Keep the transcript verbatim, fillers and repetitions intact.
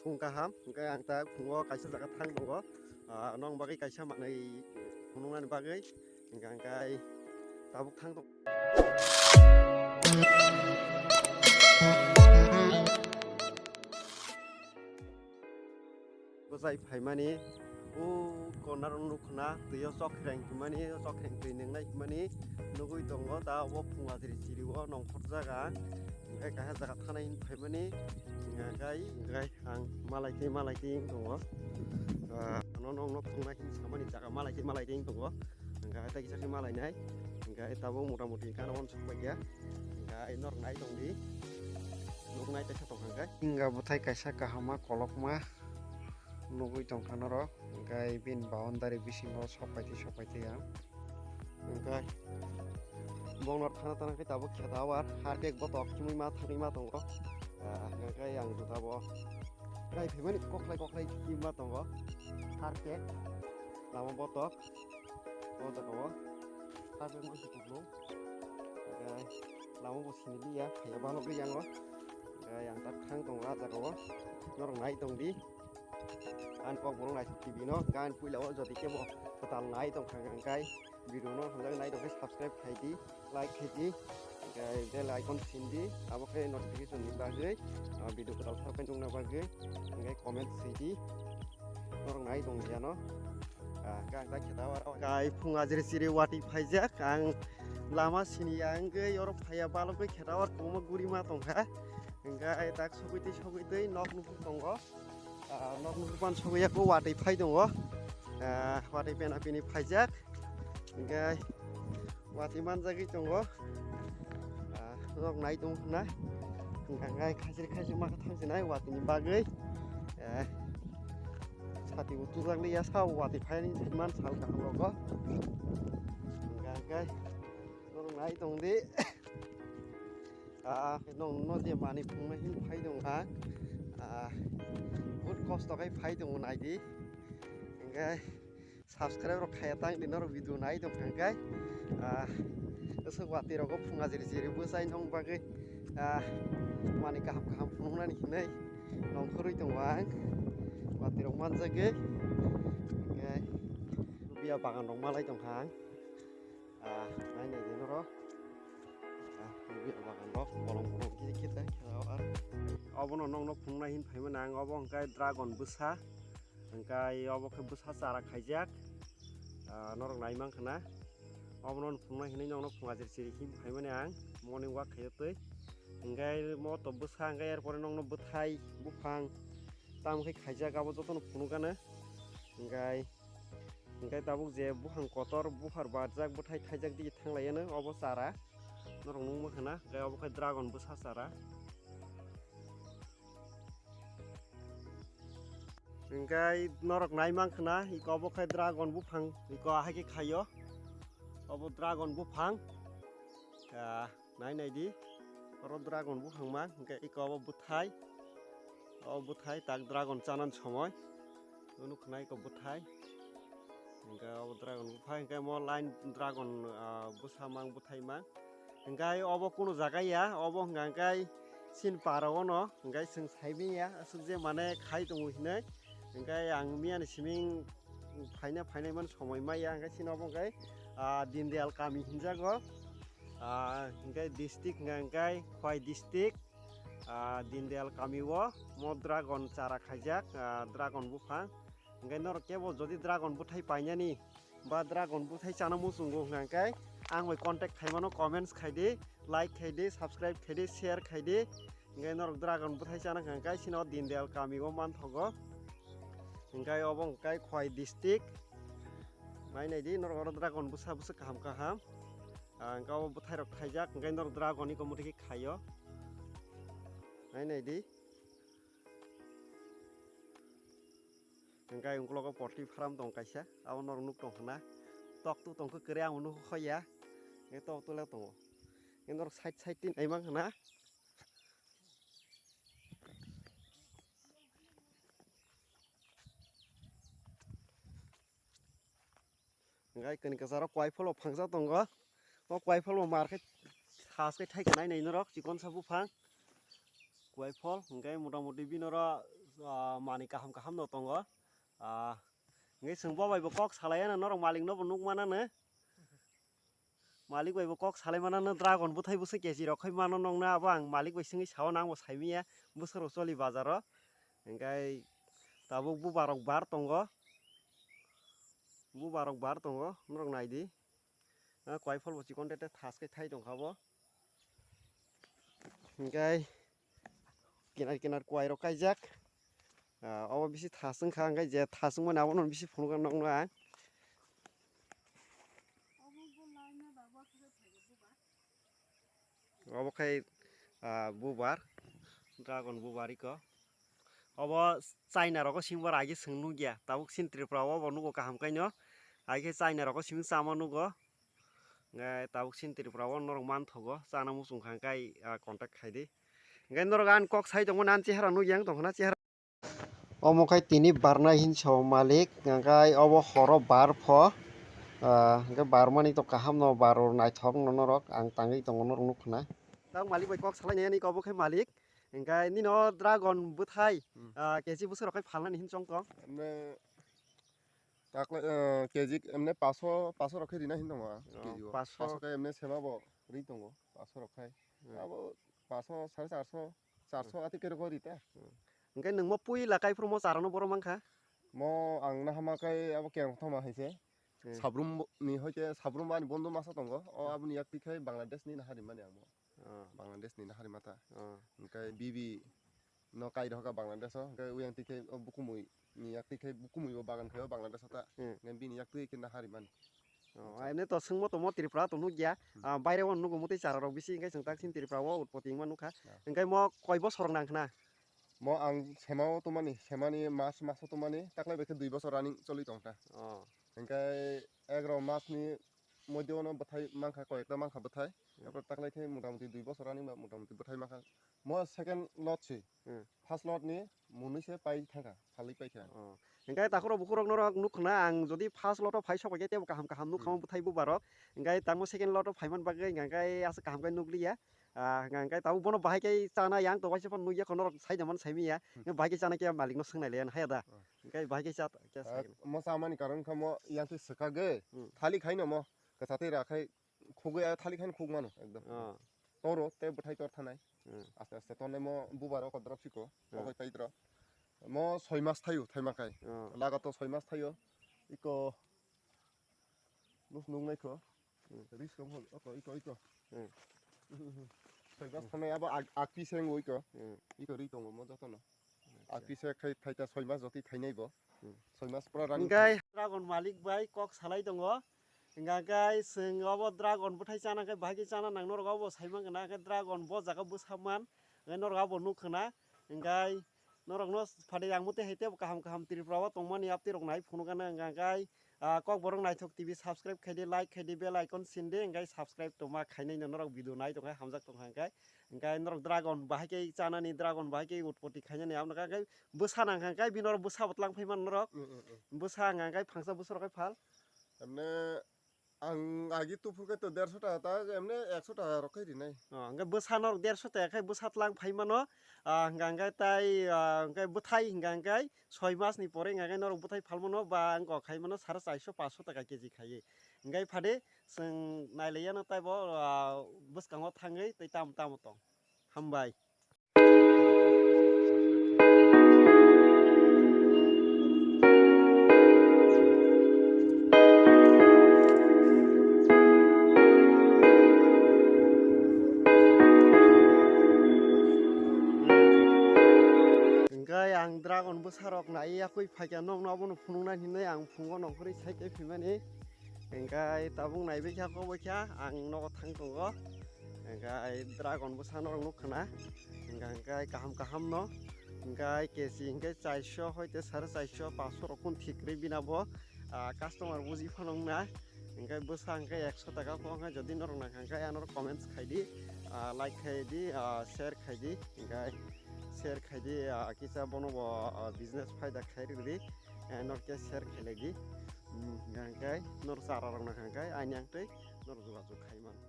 Phung kaham, hwnkhe ang ta phungo kaisa jaga thang tongo. Ah, nong bagwi kaisa manwi phunuknani bagwi, hwnkhe ang kai tabuk thang tongo. Bwsai phaimani, o corner o nukho na, twi o chokhreng himani, o chokhreng twi nwngnai himani nugwi tongo. Ta obo phung ajri chiri o nongkhor jaga, hwnkhe kaisa jaga thanai hwn phaimani, hwnkhe, hwnkhe ang malai twi, malai twi wng tongo. Ah, ano nongno phungnai hwn samani jaga malai twi, malai twi wng tongo. Hwnkhe tei kisa khe malainai, hwnkhe tabuk mota moti gana uansuk paikha, hwnkhe norok nai tongdi, nuknai teisa tongkha hwnkhe. Hinga bwthai kaisa kahama kolokma nugwi tongkha norok, hwnkhe bini boundary bisingo sok pai twi, sok pai twi ang. Hwnkhe bongno thana thana khe tabuk khe tabuk ar harkhe botok chumui ma thangwi ma tongo. Ah, hwnkhe ang juta bo kai phaimani koklai koklai khe ma tongo. Harkhe lama botok o jaga o harkhe ma kuplung. Hwnkhe lama bo sini liya, phaiya balo gwi yango. Hwnkhe ang tak thang tongo ah jaga o. Norok nai tongdi. Ang kok borok naisuk T V no, gan puila o jodi kebo kwtal nai tongkha hwnkhe video no hamjak nai tongkhe subscribe khaidi, like khaidi, hwnkhe bell icon sindi, abo khe notification ni bagwi, ah, video kwtal thar khe nukna bagwi, hwnkhe comment sidi, norok nai tong ya no. Ah, hwnkhe ang ta khe ta aro kai phung ajri chiri wati phaijak, ang lama sini ya hwnkhe oro phaiya balokgwi khe ta aro kwbangma guri ma tongkha, hwnkhe tak sogwi twi sogwi twi nok nukung tongo. Ah, nok nukban sogwi ya ko watwi phai tongo. Ah, watwi pena pini phaijak. Hwnkhe watwi manjagwi tongo. Ah, nok nai tongo hwnna. Hwnkhe khajir khajir ma khe thangsinai watwini bagwi. Eh, sati bo tujak liya sa watwi phaini man sal kaham rogo. Hwnkhe norok nai tongdi. Ah, nong no je mani phunuknai hwn phai tongo ha. Ah, bahut kosto khai phai tongo naidi. Hwnkhe subscribe rok khaiya tang di norok video nai tong kha hwnkhe. Ah, aswk watwi rogo phung ajri jri bwsai nong bagwi. Ah, mani kaham kaham phunuknani hinwi nongkhorwi tongo ang. Watwi rok manjagwi. Hwnkhe biya bagan rok malai tong kha ang. Ah, nai nai di norok. Ah, nugwi o bagan rok bolong bolong khe khe ta khe o ar. Obono nokno phunuknai hwn phaimani ang, obo hwnkhe dragon bwsa. Hwnkhe obo khe bwsa chara khaijak. Ah, norok nai mankha na. Obono phunuknai hinwi nokno phung ajri chiri hwn phaimani ang morning walk khaio twi. Hwnkhe mo to bwsa hwnkhe er pore nokno bwthai buphang tamo khe khaijak abo jotono phunukgano. Hwnkhe Hwnkhe tabuk je buphang kotor buphar barjak bwthai thaijak digi thanglaiano obo chara. Norok nukma khna, hwnkhe obo khe dragon bwsa chara. Hwnkhe norok nai mankha na, iko obo khe dragon buphang, iko ahai khe khaio. Obo dragon buphang. Ah, Nai nai di, oro dragon buphang ma, hwnkhe iko obo bwthai, o bwthai tak dragon chanani somoi, nukhnai iko bwthai, hwnkhe obo dragon buphai, hwnkhe mo line dragon, ah, bwsa mang bwthai mang, hwnkhe obo kunu jaga ya, obo hwnkha hwnkhe sin para ono, hwnkhe chwng saimanya aswk je mane khai tongo hinwi, hwnkhe ang miyani siming phaina phainai mani somoi maya, hwnkhe sini obo hwnkhe, ah, Dindayal kami hinjago. Ah, hwnkhe district hwnkha hwnkhe Khowai district, ah, Dindayal kami o mo dragon chara khaijak, ah, dragon buphang. Hwnkhe norok kebo jodi dragon bwthai painani ba dragon bwthai chana muchungo hwnkha hwnkhe ang bai contact khaimano, comments khaidi, like khaidi, subscribe khaidi, share khaidi. Hwnkhe norok dragon bwthai chana hwnkha hwnkhe sino Dindayal kami o manthogo. Hwnkhe obo hwnkhe Khowai district. Nai nai di norok oro dragon bwsa bwsa kaham kaham. Ah, hwnkhe obo bwthai rok thaijak, hwnkhe norok dragon ni komo twi khe khaio. Nai nai di. Hwnkhe uklogo poultry farm tong kaisa, abo norok nuk tong khna. Tok tu tong khe kwrwi ang nukho ya. Hwnkhe tok tu le tongo. Hwnkhe norok side side tin nai mang khna. Hwnkhe kani kwcharo kwai pholo phangsa tongo. O kwai pholo mar khe has khe thai khnai nai norok chikon sa buphang. Kwai phol hwnkhe mota moti bini oro Ah, manwi kaham kaham no tongo. Ah, hwnkhe chwng bo bai bo kok salai ano norok malik no bo nuk mana no. Malik bai bo kok salai mana no dragon bwthai bwswk kechi rok khai mano nong na abo ang malik bai swngwi sao nang bo sai manya bwswk rok choli bazar o. Hwnkhe tabuk bubar rok bar tongo. Bubar rok bar tongo norok nai di. Ah, kwai phol bo chikon tete thas khe thai tongkha bo. Hwnkhe kinar kinar kwai rok kaijak. Ah, obo bisi thas wngkha, hwnkhe je thas wngmani abono bisi phunukha nokno ang. Obo khai, ah, bubar, dragon bubar iko. Obo China rogo singbar agi chwng nukya, tabuk chini Tripura o obo nugo kaham kaino. Agi khe China rogo simi chama nugo. Hwnkhe tabuk chini Tripura o norok manthogo, chana muchung kha hwnkhe, ah, contact khai di. Hwnkhe norok ani kok sai tongmani ani chehara nukya wng tongkha na chehara. Omo khai tini barnai hinwi sao malik, hwnkhe obo horo bar pho, ah, hwnkhe barmani to kaham no baro naithok no norok ang tangwi tongo norok nukha na. Tang malik bai kok salai nai ani obo khai malik, hwnkhe nini o dragon bwthai, Hmm. ah, kechi bwswk rok khai phalnani hinwi chong tong. Emne takle, eh, kechi emne paso, paso rok khai rina hinwi tongo, Oh, kechi o. Paso. Paso khai emne sema bo ri tongo, paso rok khai. Hmm. Abo paso, sare charso, charso Hmm. ati kerok ri ta. Hmm. Hwnkhe nwng mo puila kaiphuru mo charano boro mankha? Mo ang nahama khai abo kerong thoma hai se. Hmm. Sabrum bo-, ni hoite sabrum ani bondo masa tongo. O Hmm. aboni yak tikhai Bangladesh ni nahari mani ang mo. Oh. Bangladesh ni nahari mata. Oh. Hwnkhe bibi no kai rohka Bangladesh o. Hwnkhe uyang tikhai o bukumui ni yak tikhai bukumui bo bagan khai o Bangladesh o ta. Hmm. Hwnkhe bini yak twi khe nahari mani. Oh, Acha. Emne to swngmo tongmo Tripura to nukya. Hmm. Ah, baire o nugo mutwi chara rok bisi hwnkhe chwng tak sini Tripura o utpoti wngma nukha. Ah. Hwnkhe mo koi bosor nang khna? Mo ang sema o tongmani, semani mas, mas o tongmani, taklai bai khe dui bosor running choli tongkha. Oh. Hwnkhe egaroh mas ni moddhe o no bwthai mankha, koyekta mankha bwthai. Hmm. Taklai khe motamuti dui bosor running ba motamuti bwthai mankha. Mo second lot se. Hmm. First lot ni munui se pai thangkha, phalwi paikha. Oh. Hwnkhe takhuro bukhurok norok nukkhna ang jodi first lot o phai sok bai khe tebo kaham kaham nukha Hmm. bwthai bubarok. Hwnkhe tamo second lot o phaiman bagwi hwnkhe aswk kaham khe nukliya. Ah, hwnkhe tabuk bono bahai khe chana yang to waisa phano nukya kheno norok sai da man sai manya. Hmm. Hwnkhe bahai khe chana khe malik no swngnai le haya da. Oh. Hwnkhe bahai khe cha, khe Ah, sai. Mo chamani karon khe mo yang khe swkagwi Hmm. thali khaino mo kwchatwi ra khai khugwi a thali khaino khug mano ekdom. Oh. Toro tei bwthai tor thanai. Hmm. Aste aste tonne mo bubar o kodrop siko. Hmm. Okoi pai tro. Mo soi mas thaio thaima khai. Hmm. Laga to soi mas thaio. Iko nus nung nai kho. Hmm. Ris kom hol. Oko iko iko. Hmm. Soi mas Hmm. thanai abo ak-, akpi seng oi ko. Hmm. Iko ri tongo mo jotono. Acha. Akpi se khai thaita soi mas joti thainai bo. Hmm. Soi mas pura running Hwnkhe khai. Dragon malik bai kok salai tongo. Hwnkhe chwng obo dragon bwthai chana khe bahai khe chana nang norok obo sai mankha na khe dragon bo jaga bwsa man hwnkhe norok abo nukha na. Hwnkhe norok no phatwi ang mutwi hai tebo kaham kaham Tripura o tongmani aptwi rok nai phunukha na hwnkhe ah, Kokborok Naithok T V subscribe khai di, like khai di, bell icon sin di, hwnkhe subscribe tongma khainai no norok video nai tongkha hamjak tongkha hwnkhe. Hwnkhe norok dragon bahai khe chanani, dragon bahai khe utpoti khainani, aboni khe bwsa nang kha hwnkhe bini oro bwsa bo tlang phai mano norok. Mm, mm, mm. Bwsa hwnkha hwnkhe phangsa bwsa rok khai phal. Emne ang agi tuphur khe to derso taka ta, emne ekso taka rok khai rinai. Oh, hwnkhe bwsa norok derso taka khai bwsa tlang phai mano, ah, hwnkha hwnkhe tai, ah, hwnkhe bwthai hwnkha hwnkhe soi mas ni pore hwnkha khe norok bwthai phalmano ba wng kok khai mano sare chairso paanso taka K G khai. Hwnkhe phade chwng nailaiyano taibo, ah, bwskango thangwi tei tamo tamo tong. Hambai. Hwnkhe ang dragon bwsarok nai yakui phaikha nokno abono phunuknani hinwi ang phungo nongkhorwi sai tei phimani. Hwnkhe tabuk naibaikha kokbaikha ang nogo thang tongo. Hwnkhe dragon bwsa norok nukkhana. Hwnkhe kaham kaham no. Hwnkhe K G hwnkhe chairso hoite sare chairso paanso rok kun thik kwrwi bina bo. Ah, customer buji phano wngna. Hwnkhe bwsa hwnkhe ekso taka kok hwnkhe jodi norok nangkha hwnkhe ano comments khai di, ah, like khai di, ah, share khai di, hwnkhe share khai di, ah, kisa bono bo, ah, business phaida khai rwdi, eh, norok khe share khai lai di. Hmm, hwnkhe norok chara rok nangkha hwnkhe ani ang tei norok jogajog khai mano.